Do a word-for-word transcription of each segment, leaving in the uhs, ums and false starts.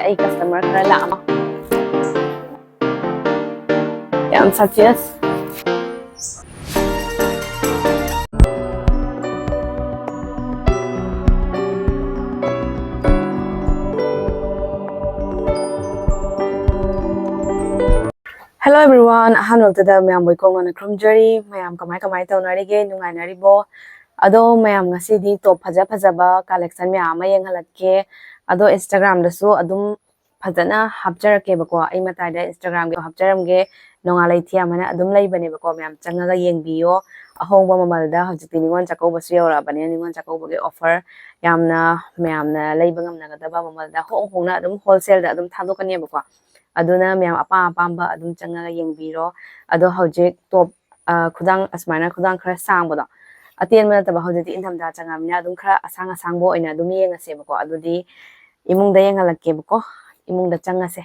ꯑꯩ ꯀꯁꯇꯃꯔ ꯈꯔ ꯂꯥꯛꯑꯃ ꯌꯥꯝ ꯁꯥꯊꯤꯅ Hello everyone, ꯑꯍꯥꯟꯕꯗ ꯃꯌꯥꯝꯕꯨ ꯏꯀꯣꯡ ꯅꯣꯟꯅ ꯈꯨꯔꯨꯝꯖꯔꯤ꯫ ꯃꯌꯥꯝ ꯀꯃꯥꯏ ꯀꯃꯥꯏ ꯇꯧꯅꯔꯤꯒꯦ? ꯅꯨꯡꯉꯥꯏꯅꯔꯤꯕꯣ? ꯑꯗꯣ ꯃꯌꯥꯝ, ꯉꯁꯤꯗꯤ ꯇꯣꯞ ꯐꯖ ꯐꯖꯕ ꯀꯂꯦꯛꯁꯟ ꯃꯌꯥꯝ ꯑꯃ ꯌꯦꯡꯍꯜꯂꯛꯀꯦ꯫ ꯑꯗꯣ ꯏꯟꯁꯇꯥꯒ꯭ꯔꯥꯝꯗꯁꯨ ꯑꯗꯨꯝ ꯐꯖꯅ ꯍꯥꯞꯆꯔꯛꯀꯦꯕꯀꯣ꯫ ꯑꯩ ꯃꯇꯥꯏꯗ ꯏꯟꯁꯇꯥꯒ꯭ꯔꯥꯝꯒꯤ ꯍꯥꯞꯆꯔꯝꯒꯦ꯫ ꯅꯣꯡꯉꯥꯜꯂꯩꯊꯦꯝ ꯍꯥꯏꯅ ꯑꯗꯨꯝ ꯂꯩꯕꯅꯦꯕꯀꯣ꯫ ꯃꯌꯥꯝ ꯆꯪꯉꯒ ꯌꯦꯡꯕꯤꯌꯣ꯫ ꯑꯍꯣꯡꯕ ꯃꯃꯜꯗ꯫ ꯍꯧꯖꯤꯛꯇꯤ ꯅꯤꯉꯣꯜ ꯆꯥꯛꯀꯧꯕꯁꯨ ꯌꯧꯔꯛꯑꯕꯅꯤꯅ, ꯅꯤꯉꯣꯜ ꯆꯥꯛꯀꯧꯕꯒꯤ ꯑꯣꯐꯔ ꯌꯥꯝꯅ ꯃꯌꯥꯝꯅ ꯂꯩꯕ ꯉꯝꯅꯒꯗꯕ ꯃꯃꯜꯗ ꯍꯣꯡ ꯍꯣꯡꯅ ꯑꯗꯨꯝ ꯍꯣꯜꯁꯦꯜꯗ ꯑꯗꯨꯝ ꯊꯥꯗꯣꯛꯀꯅꯦꯕꯀꯣ꯫ ꯑꯗꯨꯅ ꯃꯌꯥꯝ ꯑꯄꯥꯝ ꯑꯄꯥꯝꯕ ꯑꯗꯨꯝ ꯆꯪꯉꯒ ꯌꯦꯡꯕꯤꯔꯣ꯫ ꯑꯗꯣ ꯍꯧꯖꯤꯛ ꯇꯣꯞ, ꯑ, ꯈꯨꯗꯥꯡ, ꯑꯁꯨꯃꯥꯏꯅ ꯈꯨꯗꯥꯡ ꯈꯔ ꯁꯥꯡꯕꯗꯣ, ꯑꯇꯦꯟꯕ ꯅꯠꯇꯕ, ꯍꯧꯖꯤꯛꯇꯤ ꯏꯪꯊꯝꯊꯥ ꯆꯪꯉꯕꯅꯤꯅ ꯑꯗꯨꯝ ꯈꯔ ꯑꯁꯥꯡ ꯑꯁꯥꯡꯕ ꯑꯣꯏꯅ ꯑꯗꯨꯝ ꯌꯦꯡꯉꯁꯦꯕꯀꯣ꯫ ꯑꯗꯨꯗꯤ ꯏꯃꯨꯡꯗ ꯌꯦꯡꯍꯜꯂꯛꯀꯦꯕꯀꯣ꯫ ꯏꯃꯨꯡꯗ ꯆꯪꯉꯁꯦ꯫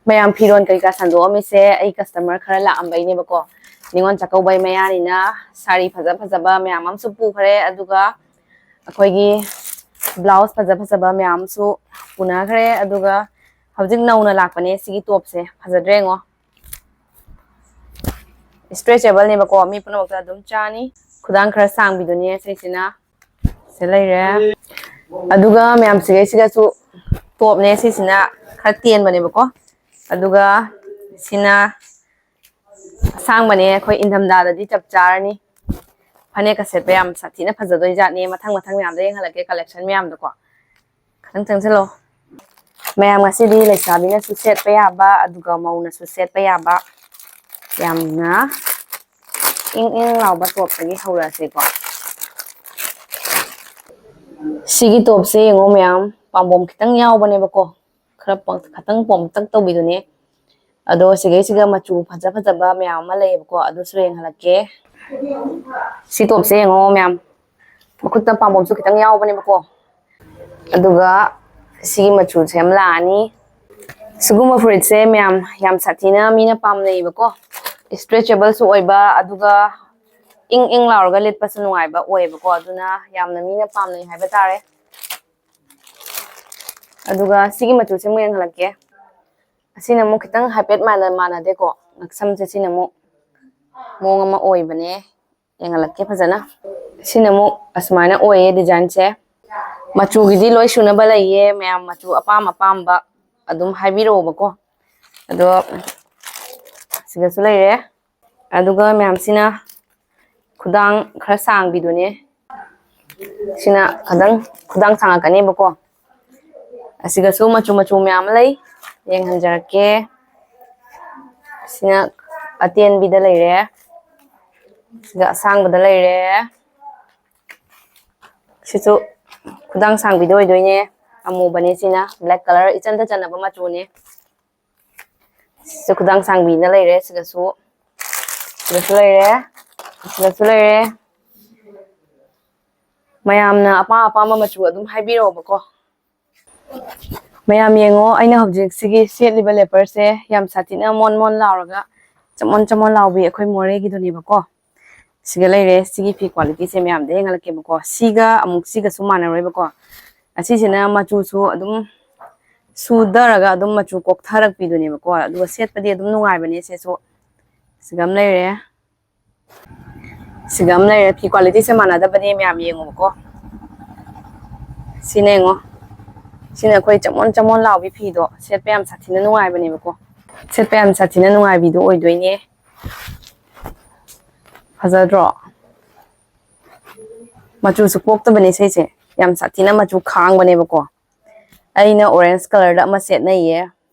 ꯃꯌꯥꯝ, ꯐꯤꯔꯣꯟ ꯀꯩꯀꯥ ꯁꯟꯗꯣꯛꯑꯝꯃꯤꯁꯦ ꯑꯩ ꯀꯁꯇꯃꯔ ꯈꯔ ꯂꯥꯛꯑꯝꯕꯩꯅꯦꯕꯀꯣ꯫ ꯅꯤꯉꯣꯜ ꯆꯥꯛꯀꯧꯕꯩ ꯃꯌꯥꯅꯤꯅ ꯁꯥꯔꯤ ꯐꯖ ꯐꯖꯕ ꯃꯌꯥꯝ ꯑꯃꯁꯨ ꯄꯨꯈ꯭ꯔꯦ, ꯑꯗꯨꯒ ꯑꯩꯈꯣꯏꯒꯤ ꯕ꯭ꯂꯥꯎꯁ ꯐꯖ ꯐꯖꯕ ꯃꯌꯥꯝ ꯑꯃꯁꯨ ꯄꯨꯅꯈ꯭ꯔꯦ꯫ ꯑꯗꯨꯒ ꯍꯧꯖꯤꯛ ꯅꯧꯅ ꯂꯥꯛꯄꯅꯦ ꯁꯤꯒꯤ ꯇꯣꯞꯁꯦ, ꯐꯖꯗ꯭ꯔꯦ ꯌꯦꯡꯉꯣ꯫ ꯏꯁꯇ꯭ꯔꯦꯆꯦꯕꯜꯅꯦꯕꯀꯣ, ꯃꯤ ꯄꯨꯝꯅꯃꯛꯇ ꯑꯗꯨꯝ ꯆꯥꯅꯤ꯫ ꯈꯨꯗꯥꯡ ꯈꯔ ꯁꯥꯡꯕꯤꯗꯨꯅꯦ ꯁꯤꯁꯤꯅ꯫ ꯁꯤ ꯂꯩꯔꯦ꯫ ꯑꯗꯨꯒ ꯃꯌꯥꯝ, ꯁꯤꯒꯩꯁꯤꯒꯁꯨ ꯇꯣꯞꯅꯦ꯫ ꯁꯤꯁꯤꯅ ꯈꯔ ꯇꯦꯟꯕꯅꯦꯕꯀꯣ, ꯑꯗꯨꯒ ꯁꯤꯅ ꯑꯁꯥꯡꯕꯅꯦ꯫ ꯑꯩꯈꯣꯏ ꯏꯪꯊꯝꯊꯥꯗꯗꯤ ꯆꯞ ꯆꯥꯔꯅꯤ꯫ ꯐꯅꯦꯛꯀ ꯁꯦꯠꯄ ꯌꯥꯝ ꯁꯥꯊꯤꯅ ꯐꯖꯗꯣꯏ ꯖꯥꯠꯅꯦ꯫ ꯃꯊꯪ ꯃꯊꯪ ꯃꯌꯥꯝꯗ ꯌꯦꯡꯍꯜꯂꯛꯀꯦ, ꯀꯂꯦꯛꯁꯟ ꯃꯌꯥꯝꯗꯣꯀꯣ꯫ ꯈꯤꯇꯪ ꯆꯪꯁꯤꯜꯂꯣ꯫ ꯃꯌꯥꯝ, ꯉꯁꯤꯗꯤ ꯂꯩꯁꯥꯕꯤꯅꯁꯨ ꯁꯦꯠꯄ ꯌꯥꯕ, ꯑꯗꯨꯒ ꯃꯧꯅꯁꯨ ꯁꯦꯠꯄ ꯌꯥꯕ, ꯌꯥꯝꯅ ꯏꯪ ꯏꯪ ꯂꯥꯎꯕ ꯇꯣꯞꯇꯒꯤ ꯍꯧꯔꯛꯑꯁꯤꯀꯣ꯫ ꯁꯤꯒꯤ ꯇꯣꯞꯁꯦ ꯌꯦꯡꯉꯣ ꯃꯌꯥꯝ, ꯄꯥꯝꯕꯣꯝ ꯈꯤꯇꯪ ꯌꯥꯎꯕꯅꯦꯕꯀꯣ, ꯈꯔ ꯄ-, ꯈꯤꯇꯪ ꯄꯣꯝꯇꯛ ꯇꯧꯕꯤꯗꯨꯅꯦ꯫ ꯑꯗꯣ ꯁꯤꯒꯩꯁꯤꯒ ꯃꯆꯨ ꯐꯖ ꯐꯖꯕ ꯃꯌꯥꯝ ꯑꯃ ꯂꯩꯌꯦꯕꯀꯣ, ꯑꯗꯨꯁꯨ ꯌꯦꯡꯍꯜꯂꯛꯀꯦ꯫ ꯁꯤ ꯇꯣꯞꯁꯦ ꯌꯦꯡꯉꯣ ꯃꯌꯥꯝ, ꯃꯈꯨꯠꯇ ꯄꯥꯝꯕꯣꯝꯁꯨ ꯈꯤꯇꯪ ꯌꯥꯎꯕꯅꯦꯕꯀꯣ꯫ ꯑꯗꯨꯒ ꯁꯤꯒꯤ ꯃꯆꯨꯁꯦ ꯑꯃ ꯂꯥꯛꯑꯅꯤ꯫ ꯁꯤꯒꯨꯝꯕ ꯐꯨꯔꯤꯠꯁꯦ ꯃꯌꯥꯝ ꯌꯥꯝ ꯁꯥꯊꯤꯅ ꯃꯤꯅ ꯄꯥꯝꯅꯩꯌꯦꯕꯀꯣ꯫ ꯏꯁꯇ꯭ꯔꯦꯆꯦꯕꯜꯁꯨ ꯑꯣꯏꯕ, ꯑꯗꯨꯒ ꯏꯪ ꯏꯪ ꯂꯥꯎꯔꯒ ꯂꯤꯠꯄꯁꯨ ꯅꯨꯡꯉꯥꯏꯕ ꯑꯣꯏꯌꯦꯕꯀꯣ꯫ ꯑꯗꯨꯅ ꯌꯥꯝꯅ ꯃꯤꯅ ꯄꯥꯝꯅꯩ ꯍꯥꯏꯕ ꯇꯥꯔꯦ꯫ ꯑꯗꯨꯒ ꯁꯤꯒꯤ ꯃꯆꯨꯁꯦ ꯑꯃꯨꯛ ꯌꯦꯡꯍꯜꯂꯛꯀꯦ꯫ ꯑꯁꯤꯅ ꯑꯃꯨꯛ ꯈꯤꯇꯪ ꯍꯥꯏꯐꯦꯠ ꯃꯥꯟꯅ ꯃꯥꯟꯅꯗꯦꯀꯣ, ꯉꯛꯁꯝꯁꯦ ꯁꯤꯅ ꯑꯃꯨꯛ ꯃꯑꯣꯡ ꯑꯃ ꯑꯣꯏꯕꯅꯦ꯫ ꯌꯦꯡꯍꯜꯂꯛꯀꯦ ꯐꯖꯅ꯫ ꯁꯤꯅ ꯑꯃꯨꯛ ꯑꯁꯨꯃꯥꯏꯅ ꯑꯣꯏꯌꯦ ꯗꯤꯖꯥꯏꯟꯁꯦ꯫ ꯃꯆꯨꯒꯤꯗꯤ ꯂꯣꯏ ꯁꯨꯅꯕ ꯂꯩꯌꯦ, ꯃꯌꯥꯝ ꯃꯆꯨ ꯑꯄꯥꯝ ꯑꯄꯥꯝꯕ ꯑꯗꯨꯝ ꯍꯥꯏꯕꯤꯔꯛꯑꯣꯕꯀꯣ꯫ ꯑꯗꯣ ꯁꯤꯗꯁꯨ ꯂꯩꯔꯦ꯫ ꯑꯗꯨꯒ ꯃꯌꯥꯝꯁꯤꯅ ꯈꯨꯗꯥꯡ ꯈꯔ ꯁꯥꯡꯕꯤꯗꯨꯅꯦ꯫ ꯁꯤꯅ ꯈꯤꯇꯪ ꯈꯨꯗꯥꯡ ꯁꯥꯡꯉꯛꯀꯅꯦꯕꯀꯣ꯫ ꯑꯁꯤꯒꯁꯨ ꯃꯆꯨ ꯃꯆꯨ ꯃꯌꯥꯝ ꯑꯃ ꯂꯩ, ꯌꯦꯡꯍꯟꯖꯔꯛꯀꯦ꯫ ꯁꯤꯅ ꯑꯇꯦꯟꯕꯤꯗ ꯂꯩꯔꯦ, ꯁꯤꯒ ꯑꯁꯥꯡꯕꯗ ꯂꯩꯔꯦ꯫ ꯁꯤꯁꯨ ꯈꯨꯗꯥꯡ ꯁꯥꯡꯕꯤꯗ ꯑꯣꯏꯗꯣꯏꯅꯦ꯫ ꯑꯃꯨꯕꯅꯦ ꯁꯤꯅ, ꯕ꯭ꯂꯦꯛ ꯀꯂꯔ ꯏꯆꯟꯗ ꯆꯟꯅꯕ ꯃꯆꯨꯅꯦ꯫ ꯁꯤꯁꯨ ꯈꯨꯗꯥꯡ ꯁꯥꯡꯕꯤꯅ ꯂꯩꯔꯦ꯫ ꯁꯤꯗꯁꯨ, ꯁꯤꯗꯁꯨ ꯂꯩꯔꯦ, ꯁꯤꯗꯁꯨ ꯂꯩꯔꯦ꯫ ꯃꯌꯥꯝꯅ ꯑꯄꯥꯝ ꯑꯄꯥꯝꯕ ꯃꯆꯨ ꯑꯗꯨꯝ ꯍꯥꯏꯕꯤꯔꯛꯑꯣꯕꯀꯣ꯫ ꯃꯌꯥꯝ ꯌꯦꯡꯉꯣ, ꯑꯩꯅ ꯍꯧꯖꯤꯛ ꯁꯤꯒꯤ ꯁꯦꯠꯂꯤꯕ ꯂꯦꯄꯔꯁꯦ ꯌꯥꯝ ꯁꯥꯊꯤꯅ ꯃꯣꯟ ꯃꯣꯟ ꯂꯥꯎꯔꯒ ꯆꯃꯣꯟ ꯆꯃꯣꯟ ꯂꯥꯎꯕꯤ ꯑꯩꯈꯣꯏ ꯃꯣꯔꯦꯒꯤꯗꯨꯅꯦꯕꯀꯣ꯫ ꯁꯤꯒ ꯂꯩꯔꯦ꯫ ꯁꯤꯒꯤ ꯐꯤ ꯀ꯭ꯋꯥꯂꯤꯇꯤꯁꯦ ꯃꯌꯥꯝꯗ ꯌꯦꯡꯍꯜꯂꯛꯀꯦꯕꯀꯣ꯫ ꯁꯤꯒ ꯑꯃꯨꯛ ꯁꯤꯒꯁꯨ ꯃꯥꯟꯅꯔꯣꯏꯕꯀꯣ꯫ ꯑꯁꯤꯁꯤꯅ ꯃꯆꯨꯁꯨ ꯑꯗꯨꯝ ꯁꯨꯗꯔꯒ ꯑꯗꯨꯝ ꯃꯆꯨ ꯀꯣꯛꯊꯔꯛꯄꯤꯗꯨꯅꯦꯕꯀꯣ꯫ ꯑꯗꯨꯒ ꯁꯦꯠꯄꯗꯤ ꯑꯗꯨꯝ ꯅꯨꯡꯉꯥꯏꯕꯅꯦ ꯁꯤꯁꯨ꯫ ꯁꯤꯒ ꯑꯃ ꯂꯩꯔꯦ꯫ ꯁꯤꯒ ꯑꯃ ꯂꯩꯔꯦ꯫ ꯐꯤ ꯀ꯭ꯋꯥꯂꯤꯇꯤꯁꯦ ꯃꯥꯟꯅꯗꯕꯅꯦ, ꯃꯌꯥꯝ ꯌꯦꯡꯉꯨꯕꯀꯣ꯫ ꯁꯤꯅ ꯌꯦꯡꯉꯣ꯫ ꯁꯤꯅ ꯑꯩꯈꯣꯏ ꯆꯃꯣꯟ ꯆꯃꯣꯟ ꯂꯥꯎꯕꯤ ꯐꯤꯗꯣ, ꯁꯦꯠꯄ ꯌꯥꯝ ꯁꯥꯊꯤꯅ ꯅꯨꯡꯉꯥꯏꯕꯅꯦꯕꯀꯣ꯫ ꯁꯦꯠꯄ ꯌꯥꯝ ꯁꯥꯊꯤꯅ ꯅꯨꯡꯉꯥꯏꯕꯤꯗꯣ ꯑꯣꯏꯗꯣꯏꯅꯦ꯫ ꯐꯖꯗ꯭ꯔꯣ? ꯃꯆꯨꯁꯨ ꯀꯣꯛꯇꯕꯅꯦ ꯁꯤꯁꯦ, ꯌꯥꯝ ꯁꯥꯊꯤꯅ ꯃꯆꯨ ꯈꯥꯡꯕꯅꯦꯕꯀꯣ꯫ ꯑꯩꯅ ꯑꯣꯔꯦꯟꯖ ꯀꯂꯔꯗ ꯑꯃ ꯁꯦꯠꯅꯩꯌꯦ,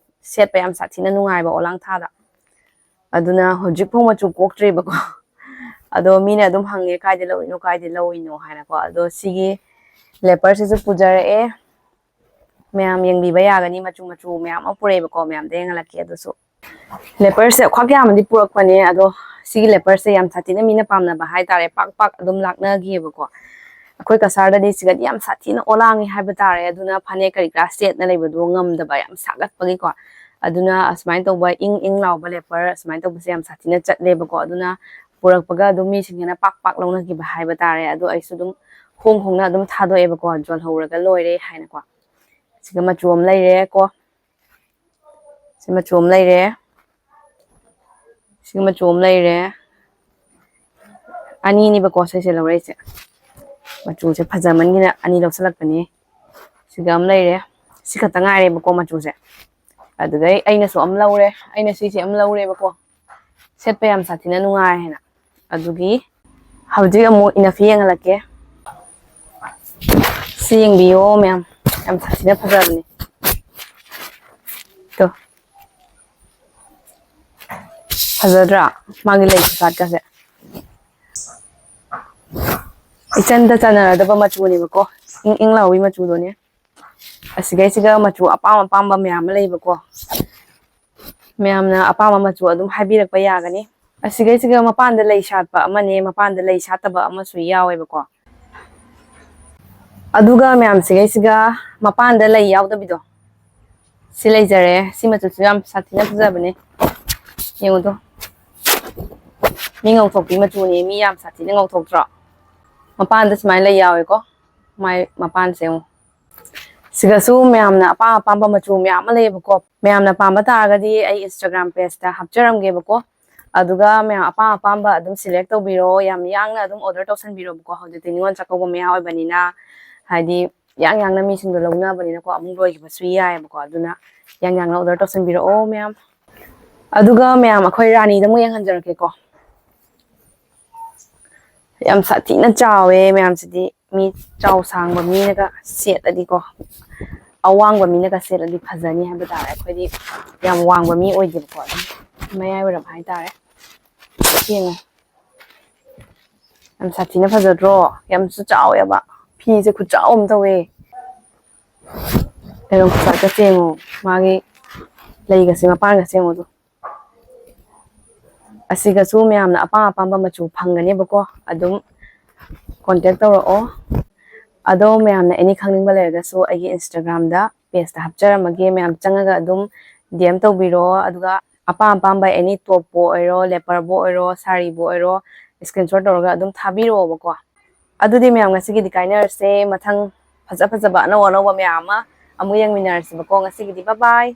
ꯁꯦꯠꯄ ꯌꯥꯝ ꯁꯥꯊꯤꯅ ꯅꯨꯡꯉꯥꯏꯕ ꯑꯣꯂꯥꯡ ꯊꯥꯗ꯫ ꯑꯗꯨꯅ ꯍꯧꯖꯤꯛꯐꯥꯎ ꯃꯆꯨ ꯀꯣꯛꯇ꯭ꯔꯤꯕꯀꯣ꯫ ꯑꯗꯣ ꯃꯤꯅ ꯑꯗꯨꯝ ꯍꯪꯉꯦ, "ꯀꯥꯏꯗ ꯂꯧꯔꯤꯅꯣ, ꯀꯥꯏꯗ ꯂꯧꯔꯤꯅꯣ?" ꯍꯥꯏꯅꯀꯣ꯫ ꯑꯗꯣ ꯁꯤꯒꯤ ꯂꯦꯄꯔꯁꯤꯁꯨ ꯄꯨꯖꯔꯛꯑꯦ, ꯃꯌꯥꯝ ꯌꯦꯡꯕꯤꯕ ꯌꯥꯒꯅꯤ꯫ ꯃꯆꯨ ꯃꯆꯨ ꯃꯌꯥꯝ ꯑꯃ ꯄꯨꯔꯛꯑꯦꯕꯀꯣ, ꯃꯌꯥꯝꯗ ꯌꯦꯡꯍꯜꯂꯛꯀꯦ꯫ ꯑꯗꯨꯁꯨ ꯂꯦꯄꯔꯁꯦ ꯈ꯭ꯋꯥꯛ ꯌꯥꯝꯃꯗꯤ ꯄꯨꯔꯛꯄꯅꯦ, ꯑꯗꯣ ꯁꯤꯒꯤ ꯂꯦꯄꯔꯁꯦ ꯌꯥꯝ ꯁꯥꯊꯤꯅ ꯃꯤꯅ ꯄꯥꯝꯅꯕ ꯍꯥꯏꯇꯥꯔꯦ, ꯄꯥꯛ ꯄꯥꯛ ꯑꯗꯨꯝ ꯂꯥꯛꯅꯈꯤꯑꯕꯀꯣ꯫ ꯑꯩꯈꯣꯏ ꯀꯁꯥꯔꯗꯗꯤ ꯁꯤꯒꯗꯤ ꯌꯥꯝ ꯁꯥꯊꯤꯅ ꯑꯣꯂꯥꯡꯉꯤ ꯍꯥꯏꯕ ꯇꯥꯔꯦ꯫ ꯑꯗꯨꯅ ꯐꯅꯦꯛ ꯀꯔꯤ ꯀꯔꯥ ꯁꯦꯠꯅ ꯂꯩꯕꯗꯣ ꯉꯝꯗꯕ, ꯌꯥꯝ ꯁꯥꯒꯠꯄꯒꯤꯀꯣ꯫ ꯑꯗꯨꯅ ꯑꯁꯨꯃꯥꯏꯅ ꯇꯧꯕ ꯏꯪ ꯏꯪ ꯂꯥꯎꯕ ꯂꯦꯄꯔ ꯑꯁꯨꯃꯥꯏꯅ ꯇꯧꯕꯁꯦ ꯌꯥꯝ ꯁꯥꯊꯤꯅ ꯆꯠꯂꯦꯕꯀꯣ꯫ ꯑꯗꯨꯅ ꯄꯨꯔꯛꯄꯒ ꯑꯗꯨꯝ ꯃꯤꯁꯤꯡꯁꯤꯅ ꯄꯥꯛ ꯄꯥꯛ ꯂꯧꯅꯈꯤꯕ ꯍꯥꯏꯕ ꯇꯥꯔꯦ꯫ ꯑꯗꯣ ꯑꯩꯁꯨ ꯑꯗꯨꯝ ꯍꯣꯡ ꯍꯣꯡꯅ ꯑꯗꯨꯝ ꯊꯥꯗꯣꯛꯑꯦꯕꯀꯣ, ꯌꯣꯜꯍꯧꯔꯒ ꯂꯣꯏꯔꯦ ꯍꯥꯏꯅꯀꯣ꯫ ꯁꯤꯒ ꯃꯆꯨ ꯑꯃ ꯂꯩꯔꯦ ꯀꯣ꯫ ꯁꯤ ꯃꯆꯨ ꯑꯃ ꯂꯩꯔꯦ꯫ ꯁꯤꯒ ꯃꯆꯨ ꯑꯃ ꯂꯩꯔꯦ꯫ ꯑꯅꯤꯅꯦꯕꯀꯣ ꯁꯤꯁꯦ ꯂꯧꯔꯛꯏꯁꯦ꯫ ꯃꯆꯨꯁꯦ ꯐꯖꯃꯟꯒꯤꯅ ꯑꯅꯤ ꯂꯧꯁꯜꯂꯛꯄꯅꯤ꯫ ꯁꯤꯒ ꯑꯃ ꯂꯩꯔꯦ꯫ ꯁꯤ ꯈꯛꯇ ꯉꯥꯏꯔꯦꯕꯀꯣ ꯃꯆꯨꯁꯦ꯫ ꯑꯗꯨꯗꯩ ꯑꯩꯅꯁꯨ ꯑꯃ ꯂꯧꯔꯦ꯫ ꯑꯩꯅ ꯁꯤꯁꯦ ꯑꯃ ꯂꯧꯔꯦꯕꯀꯣ꯫ ꯁꯦꯠꯄ ꯌꯥꯝ ꯁꯥꯊꯤꯅ ꯅꯨꯡꯉꯥꯏ ꯍꯥꯏꯅ꯫ ꯑꯗꯨꯒꯤ ꯍꯧꯖꯤꯛ ꯑꯃꯨꯛ ꯏꯅꯐꯤ ꯌꯦꯡꯍꯜꯂꯛꯀꯦ꯫ ꯁꯤ ꯌꯦꯡꯕꯤꯌꯣ ꯃꯌꯥꯝ, ꯌꯥꯝ ꯁꯥꯊꯤꯅ ꯐꯖꯕꯅꯤ꯫ ꯇꯣ꯫ ꯐꯖꯗ꯭ꯔꯥ? ꯃꯥꯒꯤ ꯂꯩ ꯈꯨꯁꯥꯠꯀꯁꯦ꯫ ꯏꯆꯟꯗ ꯆꯥꯟꯅꯔꯗꯕ ꯃꯆꯨꯅꯦꯕꯀꯣ꯫ ꯏꯪ ꯏꯪ ꯂꯥꯎꯕꯤ ꯃꯆꯨꯗꯨꯅꯦ꯫ ꯑꯁꯤꯒꯩꯁꯤꯒ ꯃꯆꯨ ꯑꯄꯥꯝ ꯑꯄꯥꯝꯕ ꯃꯌꯥꯝ ꯑꯃ ꯂꯩꯕꯀꯣ꯫ ꯃꯌꯥꯝꯅ ꯑꯄꯥꯝꯕ ꯃꯆꯨ ꯑꯗꯨꯝ ꯍꯥꯏꯕꯤꯔꯛꯄ ꯌꯥꯒꯅꯤ꯫ ꯑꯁꯤꯒꯩꯁꯤꯒ ꯃꯄꯥꯟꯗ ꯂꯩ ꯁꯥꯠꯄ ꯑꯃꯅꯦ, ꯃꯄꯥꯟꯗ ꯂꯩ ꯁꯥꯠꯇꯕ ꯑꯃꯁꯨ ꯌꯥꯎꯋꯦꯕꯀꯣ꯫ ꯑꯗꯨꯒ ꯃꯌꯥꯝꯁꯤꯒꯩꯁꯤꯒ ꯃꯄꯥꯟꯗ ꯂꯩ ꯌꯥꯎꯗꯕꯤꯗꯣ, ꯁꯤ ꯂꯩꯖꯔꯦ꯫ ꯁꯤ ꯃꯆꯨꯁꯨ ꯌꯥꯝ ꯁꯥꯊꯤꯅ ꯐꯖꯕꯅꯦ꯫ ꯌꯦꯡꯉꯨꯗꯣ, ꯃꯤ ꯉꯧꯊꯣꯛꯄꯤ ꯃꯆꯨꯅꯦ꯫ ꯃꯤ ꯌꯥꯝ ꯁꯥꯊꯤꯅ ꯉꯧꯊꯣꯛꯇ꯭ꯔꯣ? ꯃꯄꯥꯟꯗ ꯁꯨꯃꯥꯏꯅ ꯂꯩ ꯌꯥꯎꯋꯦꯀꯣ꯫ ꯃꯥꯏ ꯃꯄꯥꯟꯁꯦ ꯌꯦꯡꯉꯨ꯫ ꯁꯤꯗꯁꯨ ꯃꯌꯥꯝꯅ ꯑꯄꯥꯝ ꯑꯄꯥꯝꯕ ꯃꯆꯨ ꯃꯌꯥꯝ ꯑꯃ ꯂꯩꯌꯦꯕꯀꯣ꯫ ꯃꯌꯥꯝꯅ ꯄꯥꯝꯕ ꯇꯥꯔꯒꯗꯤ ꯑꯩ Instagram page ꯇ ꯍꯥꯞꯆꯔꯝꯒꯦꯕꯀꯣ꯫ ꯑꯗꯨꯒ ꯃꯌꯥꯝ ꯑꯄꯥꯝ ꯑꯄꯥꯝꯕ ꯑꯗꯨꯝ select ꯇꯧꯕꯤꯔꯣ꯫ ꯌꯥꯝ ꯌꯥꯡꯅ ꯑꯗꯨꯝ order ꯇꯧꯁꯟꯕꯤꯔꯣꯕꯀꯣ꯫ ꯍꯧꯖꯤꯛꯇꯤ ꯅꯤꯉꯣꯜ ꯆꯥꯛꯀꯧꯕ ꯃꯌꯥ ꯑꯣꯏꯕꯅꯤꯅ, ꯍꯥꯏꯗꯤ ꯌꯥꯡ ꯌꯥꯡꯅ ꯃꯤꯁꯤꯡꯗꯣ ꯂꯧꯅꯕꯅꯤꯅꯀꯣ, ꯑꯃꯨꯛ ꯂꯣꯏꯈꯤꯕꯁꯨ ꯌꯥꯏꯌꯦꯕꯀꯣ꯫ ꯑꯗꯨꯅ ꯌꯥꯡ ꯌꯥꯡꯅ order ꯇꯧꯁꯟꯕꯤꯔꯛꯑꯣ ꯃꯌꯥꯝ꯫ ꯑꯗꯨꯒ ꯃꯌꯥꯝ ꯑꯩꯈꯣꯏ ꯔꯥꯅꯤꯗ ꯑꯃꯨꯛ ꯌꯦꯡꯍꯟꯖꯔꯛꯀꯦꯀꯣ꯫ ꯌꯥꯝ ꯁꯥꯊꯤꯅ ꯆꯥꯎꯋꯦ ꯃꯌꯥꯝꯁꯤꯗꯤ꯫ ꯃꯤ ꯆꯥꯎ ꯁꯥꯡꯕ ꯃꯤꯅꯒ ꯁꯦꯠꯂꯗꯤꯀꯣ, ꯑꯋꯥꯡꯕ ꯃꯤꯅꯒ ꯁꯦꯠꯂꯗꯤ ꯐꯖꯅꯤ ꯍꯥꯏꯕ ꯇꯥꯔꯦ꯫ ꯑꯩꯈꯣꯏꯗꯤ ꯌꯥꯝ ꯋꯥꯡꯕ ꯃꯤ ꯑꯣꯏꯗꯦꯕꯀꯣ, ꯑꯗꯨꯝ ꯃꯌꯥꯏ ꯑꯣꯏꯔꯞ ꯍꯥꯏꯇꯥꯔꯦ꯫ ꯌꯦꯡꯉꯣ, ꯌꯥꯝ ꯁꯥꯊꯤꯅ ꯐꯖꯗ꯭ꯔꯣ? ꯌꯥꯝꯁꯨ ꯆꯥꯎꯋꯦꯕ꯫ ꯐꯤꯁꯦ ꯈꯨꯆꯥꯎ ꯑꯃ ꯇꯧꯋꯦ꯫ ꯀꯩꯅꯣ ꯈꯨꯆꯥꯛꯀꯁꯦ ꯌꯦꯡꯉꯣ, ꯃꯥꯒꯤ ꯂꯩꯒꯁꯦ, ꯃꯄꯥꯟꯒꯁꯦ ꯌꯦꯡꯉꯣ ꯑꯗꯣ꯫ ꯑꯁꯤꯒꯁꯨ ꯃꯌꯥꯝꯅ ꯑꯄꯥꯝ ꯑꯄꯥꯝꯕ ꯃꯆꯨ ꯐꯪꯒꯅꯦꯕꯀꯣ꯫ ꯑꯗꯨꯝ contact ꯇꯧꯔꯛꯑꯣ꯫ ꯑꯗꯣ ꯃꯌꯥꯝꯅ any ꯈꯪꯅꯤꯡꯕ ꯂꯩꯔꯒꯁꯨ ꯑꯩꯒꯤ Instagram ꯗ page ꯇ ꯍꯥꯞꯆꯔꯝꯃꯒꯦ꯫ ꯃꯌꯥꯝ ꯆꯪꯉꯒ ꯑꯗꯨꯝ D M ꯇꯧꯕꯤꯔꯣ꯫ ꯑꯗꯨꯒ ꯑꯄꯥꯝ ꯑꯄꯥꯝꯕ any top ꯄꯨ ꯑꯣꯏꯔꯣ, leopard ꯄꯨ ꯑꯣꯏꯔꯣ, ꯁꯥꯔꯤꯕꯨ ꯑꯣꯏꯔꯣ, screenshot ꯇꯧꯔꯒ ꯑꯗꯨꯝ ꯊꯥꯕꯤꯔꯛꯑꯣꯕꯀꯣ꯫ ꯑꯗꯨꯗꯤ ꯃꯌꯥꯝ ꯉꯁꯤꯒꯤꯗꯤ ꯀꯥꯏꯅꯔꯁꯦ꯫ ꯃꯊꯪ ꯐꯖ ꯐꯖꯕ ꯑꯅꯧ ꯑꯅꯧꯕ ꯃꯌꯥꯝ ꯑꯃ ꯑꯃꯨꯛ ꯌꯦꯡꯃꯤꯟꯅꯔꯁꯤꯕꯀꯣ꯫ ꯉꯁꯤꯒꯤꯗꯤ bye bye꯫